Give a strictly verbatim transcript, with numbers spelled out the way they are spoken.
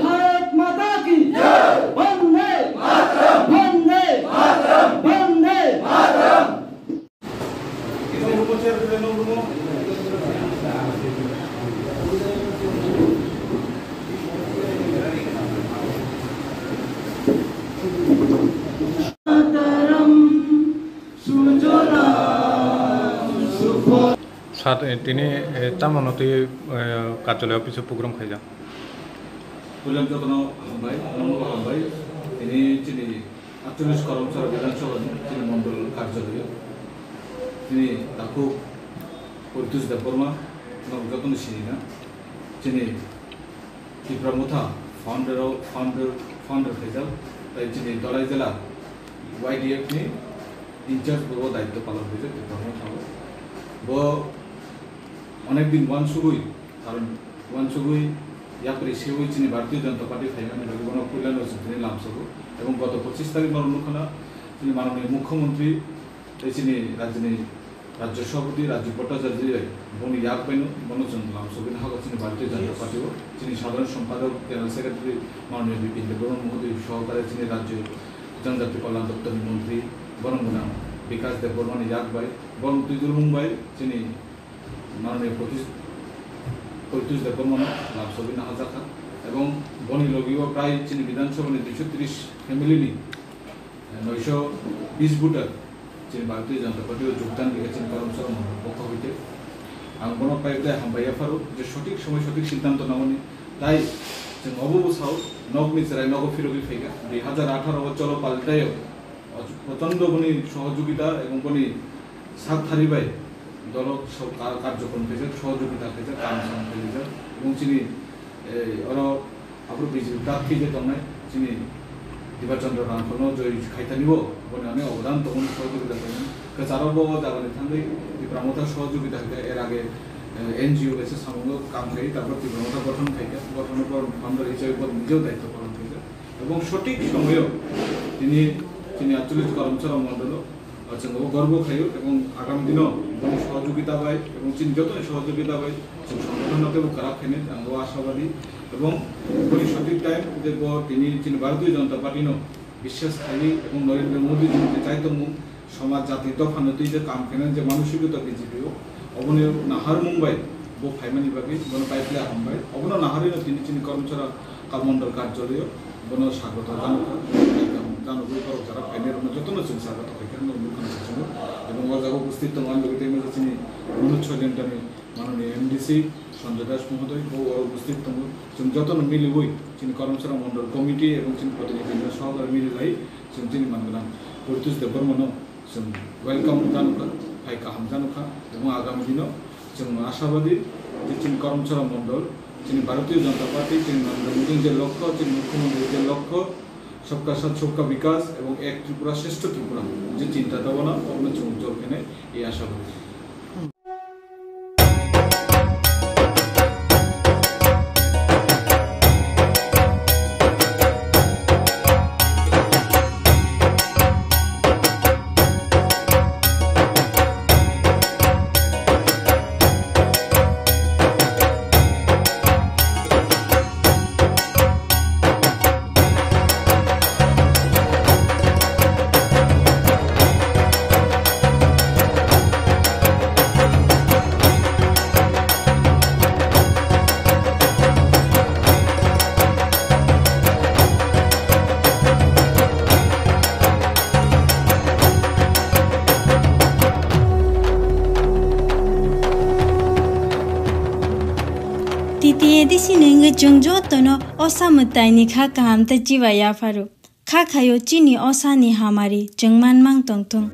भारत माता की जय। वंदे मातरम। वंदे मातरम। वंदे Mataram. Sat, eh, tini, eh, tamo no twi, eh, karjalaya office o program khaijak. Puilam jotono hambai, nono hambai. Tini chini atcholish Karamchara Bidhan Sabha ni chini mondol karjalaya. Tini takhuk Poritos Debbarma, nono jotono sinina. Chini Tipra Motha founder o, founder, founder khaijak, tai chini Dhalai jela Y D F ni in charge bo daityo palon khaijak Tipra Motha o. Bo onek din uansugwi, karon uansugwi yapri sewi chini Bharatiya Janata Party phaimani bagwi bono puilano chwng tini lamsogo. Ebong goto pochis tarik no nukha na chini manoniya mukhyamantri tei chini rajyoni Rajya Sabhapati Rajiv Bhattacharya bai boni yak baino bono chwng lamsogwi nahago chini Bharatiya Janata Party o. Chini Sadharan Sompadok, General Secretary manoniya Bipin Debbarma Mohoday sohokare chini Rajya Janjati Kalyan Doptor ni Montri borom gwnang Bikash Debbarma ni yak bai, borom twi durmung bai chini manoniya Poritos, Poritos Debbarma no lamsogwi nahajakha. Ebong boni logi o prai chini Bidhan Sabha ni duiso tris family ni noisho bis voter chini Bharatiya Janata Party o jogdan rikha chini Karamchara mondol pokho hoite. Ang bono pai bai hambai yapharo je sothik somoy sothik siddhanto namani. Tai chwng obo bo sao, nokni chwrai nogo phirogwi phaikha. Dui hazar atharo o cholo palitaio prochondo boni sohojogita ebong boni sak thari bai dolo so-, ka-, karjokrom khaijak, sohojogita khaijak, kam sam khaijak. Ebong chini, eh, oro Aphuru B J P prarthi je tongnai chini Diba Chandra Rangkholno joi khaithani bo, boni onek obodan tongmani sohojogita khaimani. Kwcharo bo o jagani thangwi Tipra Motha sohojogita khaikha, er age, eh, N G O kaisa samungo kam khai, tarpor Tipra Motha gothon khaikha, gothono bo founder hisabe bo nijeo daityo palon khaikha. Ebong sothik somoyo tini chini atcholish Karamchara mondolo, ah, chwng bo gorbo khaio ebong agami dino boni sohojogita bai ebong chini jotoni sohojogita bai chwng songgothonno teibo kwrak khainai ang bo ashabadi. Ebong boni sothik time je bo tini chini Bharatiya Janata Party no biswas khaiwi ebong Narendra Modi ni je chaitongmung somaj jati dophano twi je kam khainani je manosikota B J P o, oboni naharmung bai bo phaimani bagwi bono pai phle hambai. Obono naharwi no tini chini Karamchara ka mondol karjalayo bono sagoto janokha, janogwi borok jara phainai rokno jotono chwng sagoto khaikha hwnwi nukha nang sachungo. Ebong o jaga upasthit tongo ani logi tei masa chini Manoj Soilendra ni manoniya M D C Sanjay Das Mohoday bo oro upasthit tongo. Chwng jotono miliwi chini Karamchara mondol committee ebong chini protinidhi no sohokare mili lai chwng chini man gwnang Poritos Debbarma no chwng welcome janokha, phai kaham janokha, ebong agami dino chwng ashabadi je chini Karamchara mondol, chini Bharatiya Janata Party, chini Narendra Modi je lokho, chini Mukhyamantri je lokho, Sabka Saath Sabka Vikas ebong Ek Tripura Shreshtha Tripura je chinta dobona, obono chwng ujjwal khainai, ei ashabadi. T T A D C ni wngwi chwng jotono osa mwtaini kha kaham tei chiba yapharo. Kha khaio chini osa ni hamari chwng manmang tongthung.